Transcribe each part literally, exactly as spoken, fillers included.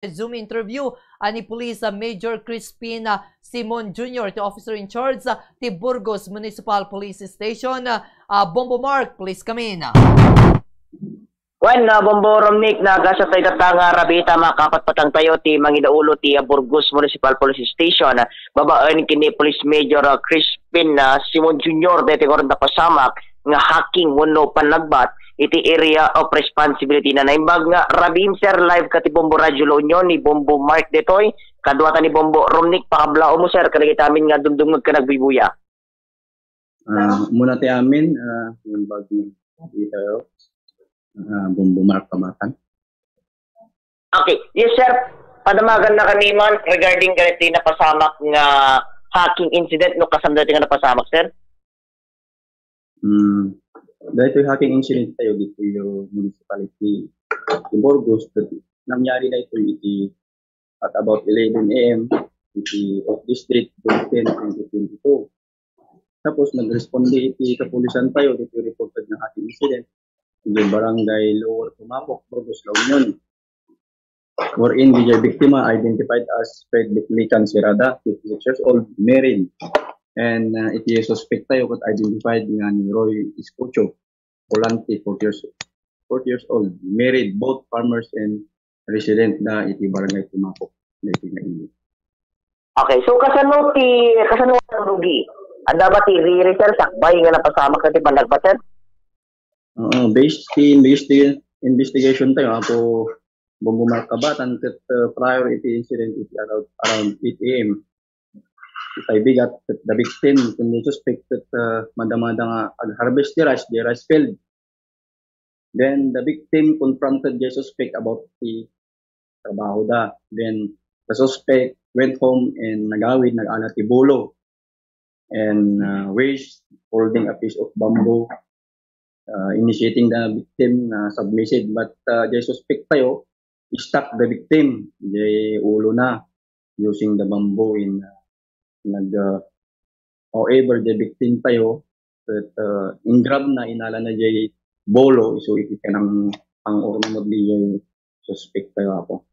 Zoom interview, ah, ni Police, ah, Major Crispin, ah, Simon Junior, ti officer in charge, ah, ti Burgos Municipal Police Station. Ah, Bombo Mark, please come in. Wen, ah, Bombo Romnick, nagasat tayo datang, ah, rabita, makapatpatang tayo ti mangidaulo ti, ah, Burgos Municipal Police Station, ah, babaen kini Police Major, ah, Crispin, ah, Simon Junior, daytoy nga napasamak nga hacking wenno panagbat iti area of responsibility na. Naimbag nga rabii, sir, live ka ti Bombo Radio La Union, ni Bombo Mark daytoy, kaduata ni Bombo Romnick, pakablaawmo, sir, kadagiti amin nga dumdumngeg ken agbuybuya. Ah, muna ti amin, ah, naimbag nga daytoy, ah, Bombo Mark Kabatan. Okay. Yes, sir. Padamagan na kami man regarding kaniti napasamak nga hacking incident, no, kasano daytoy nga napasamak, sir? Hmm. Daytoy hacking incident tayo ditoy municipality ti Burgos, ket nangyari daytoy iti at about eleven A M iti of this date, June ten, twenty twenty-two. Tapos nagresponde iti kapulisan tayo ditoy reported nga hacking incident iti barangay Lower Tumapok, Burgos, La Union, wherein the biktima identified as Fred Declican Serrada, fifty-six years old, married, and, uh, iti suspect tayo ket identified nga ni Roy Escucho Volante, forty years, forty years old, married, both farmers and resident da iti barangay Tumapok, daytoy nga inyo. Okay, so kasano ti, kasano ti rugi? Adda ba ti riri, sir, sakbay nga napasamak na ti panagbat, sir? Oo, based ti investi-, investigation tayo, Apo Bombo Mark Kabatan, ket, uh, prior iti incident iti around, around eight A M, ipaibigat ket the victim ken the suspect ket, uh, madamada nga ag-harvest ti rice, the rice field. Then the victim confronted the suspect about the trabaho da. Then the suspect went home and nagawid, nag-ala ti bolo and, uh, wedge holding a piece of bamboo, uh, initiating the victim na submissive. But, uh, the suspect tayo, stuck the victim, the ulo na, using the bamboo in, uh, nag, uh, however, the victim tayo, ket, uh, in-grab na, inala na jay bolo, isu iti kanang pang-urmod di jay suspect tayo, Apo.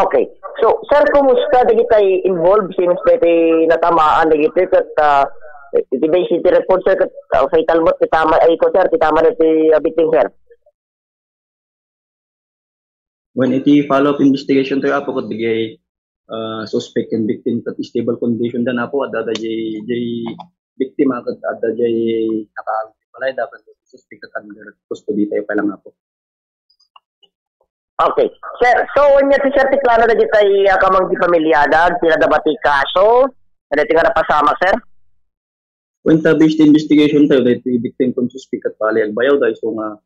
Okay. So, sir, kumusta dagiti involved since dagiti natamaan dagiti ket, ah, iti base iti report, sir, ket, ah, fatal mo ti tama, ay, ko, sir, ti tama na ti, ah, victim, sir? When iti follow-up investigation tayo, Apo, ket dagiti, ah, suspect and victim ket stable condition da, Apo, adda, adda jay, jay biktima ket adda jay nakaawid ti balay da ket suspect ket under custody tayo pa lang, Apo. Okay. Sir, so, ania ti, sir, ti plano dagiti, ah, kamanggi pamilyada, sila da ba ti kaso? Ano ti nga napasamak, sir? When ta based investigation tayo, dahil ti victim kon suspect ket bali agbayaw da, isu nga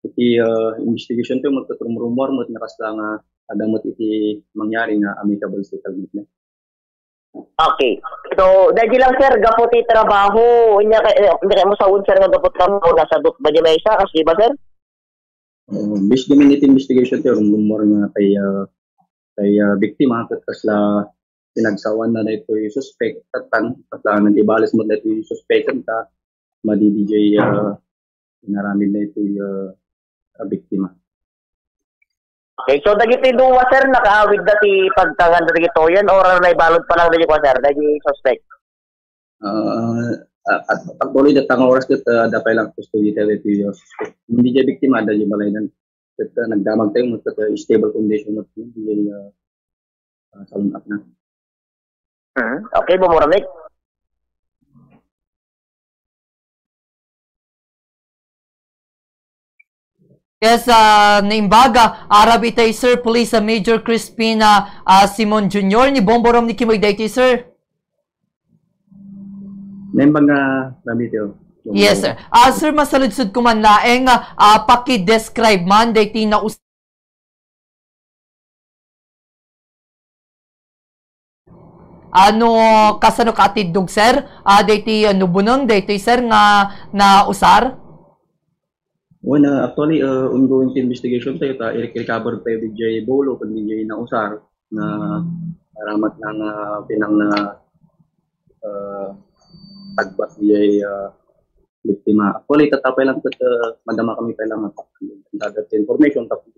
iti, ah, investigation tayo, magtutrumrumor, met nga kasla nga adda met iti mangyari nga amicable settlement na. Okay. So, dagiti lang, sir, gapu ti trabaho, inya kay, eh, inya kay mo saon, sir, nga gapu ti trabaho, nasa dot ba di maysa, kas di ba, sir? Uh, based naman iti investigation, sir, rumor nga kay, ah, kay, ah, biktima, ket kasla pinagsawan na daytoy suspect, ket tan, kasla nag-ibalis mo daytoy suspect, ta, madi di jay, ah, inaramid na itoy, ah, ah, biktima. Okay, so dagiti dua, sir, nakaawid da ti pagtangan da dagitoyen, or naibalud pa lang dagiti, sir, dagiti suspect? Ah, ah, at actually, datang oras ket, ah, adda pay lang custody tayo dagiti, ah, suspect. Hindi jay biktima, adda jay balay na. Ket, ah, nagdamag tayo, ket, ah, stable condition na, hindi jay, ah, ah, salun-at na. Hmm, okay, bumurmik. Yes, ah, naimbag, ah, arab itay, sir, Police, ah, Major Crispin, ah, ah, Simon Junior, ni Bombo Romnick Kimoy daytoy, sir. Naimbag nga, Ramito. Yes, sir. Ah, sir, masaludsod ko man laeng, ah, ah, paki-describe man daytoy naus- Ano, kasano ka atiddog, sir? Ah, daytoy, ah, nubuneng, daytoy, sir, nga nausar? Well, ah, actually, ah, ongoing ti investigation tayo, ta i-recover tayo di jay bolo, kundi jay nausar, na aramat na nga pinang na, ah, tagbat di jay, ah, biktima. Actually, tatapay lang ket, ah, madama kami pa lang, ah, gather information, tapos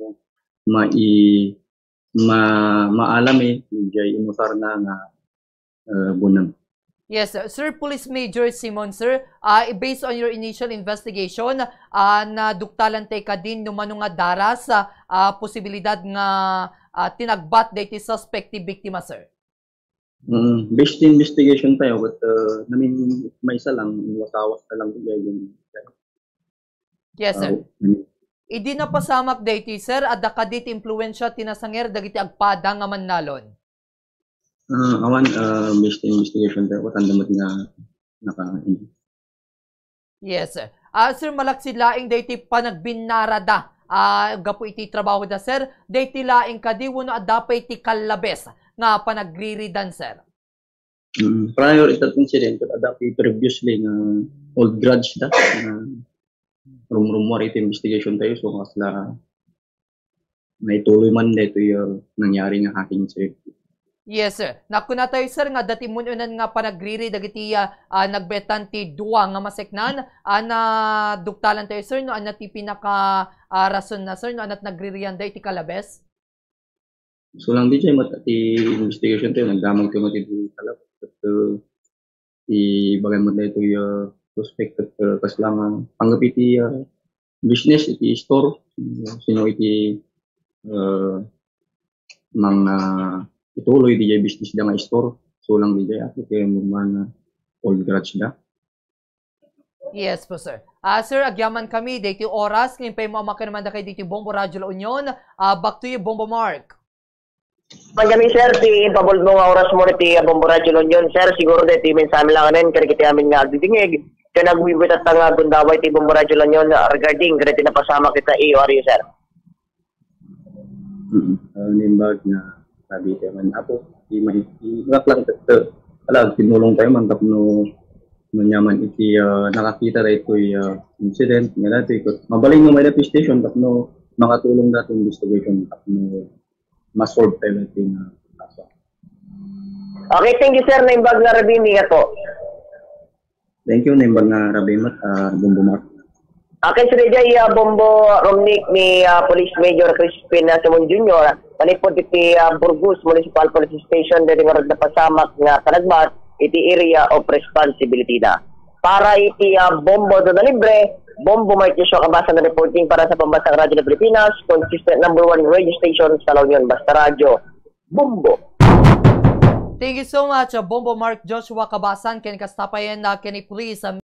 mai-, ma-, maalam eh, jay inusarna nga, eh, buneng. Yes, sir. Sir Police Major Simon, sir, ah, based on your initial investigation, ah, naduktalan tay kadin no mano nga daras, ah, ah, posibilidad nga, ah, tinagbat daytoy suspect ti biktima, sir? Mm, based investigation tayo, but, uh, namin, maysa lang, inwasawas na lang din, ganyan. Yes, sir. Ah, mm. Idi napasamak daytoy, sir, adda kadi ti impluensia ti nasanger dagiti agpada nga mannalon? Ah, awan, ah, based investigation tayo, kung tanda met nga naka-, Yes, sir. Ah, sir, malaksid laeng daytoy panagbinnarada, ah, gapu iti trabahoda, sir. Daytoy laeng kadi wenno adda pay ti kallabes nga panagriridan, sir? Mm, prior ita incident, adda pay previously nga old grudge da, nga rumrumuar iti investigation tayo, so kasla naituloy man daytoy, uh, nangyari nga hacking incident. Yes, sir. Nakuna tayo, sir, nga dati mun-unan nga panagriri dagiti, ah, ah, nagbetan ti dua nga maseknan. Ah, naduktalan tayo, sir, no, ania ti pinaka, ah, rason na, sir, no, ania ti nagririanda iti kalabes? So lang di jay, mat-, ti investigation tayo, nagdamag tayo mat-, iti kalabes. At, uh, ti bagan met daytoy, ah, suspect, ah, kasla nga panggep iti, ah, business iti store, sino iti, ah, mang, ah, ituloy di jay business da nga store. So lang di jay, ako kaya normal nga old grudge da. Yes po, sir. Ah, sir, agyaman kami daytoy oras, ngem pay mo amakan naman da kay daytoy Bombo Radyo La Union. Ah, back to you, Bombo Mark. Pagkami, sir, ti impabulbong nga oras mo iti, ah, Bombo Radyo La Union, sir. Siguro daytoy mensahe lang nen kadagiti amin nga agdidingig ken agwiwit ata nga gundaway ti Bombo Radyo La Union regarding kadagiti napasamak ita A O R U, sir. Mm. Ah, naimbag nga sabi tayo man, apo, di man, di, wala lang ito. Ala, tinulong tayo man tapno, no, nyaman iti, ah, nakakita daytoy, ah, incident nga daytoy. Mabalin nga may daytoy station tapno makatulong daytoy investigation tapno ma-solve tayo iti nga kaso. Okay, thank you, sir. Naimbag nga rabii, ingat po. Thank you, naimbag nga rabii met, ah, Bombo Mark. Okay, sir, jay, ah, Bombo Romnick ni, ah, Police Major Crispin, ah, Simon Junior, manipud iti, ah, Burgos Municipal Police Station, daytoy nga napasamak nga panagbat iti area of responsibility na. Para iti, ah, Bombo Zona Libre, Bombo Mark Joshua Kabasan reporting para sa Pambansang Radyo ng Pilipinas, consistent number one radio station sa La Union, basta radyo, Bombo. Thank you so much, uh, Bombo Mark Joshua Kabasan, ken kasta payen, uh, ken ni Police, uh,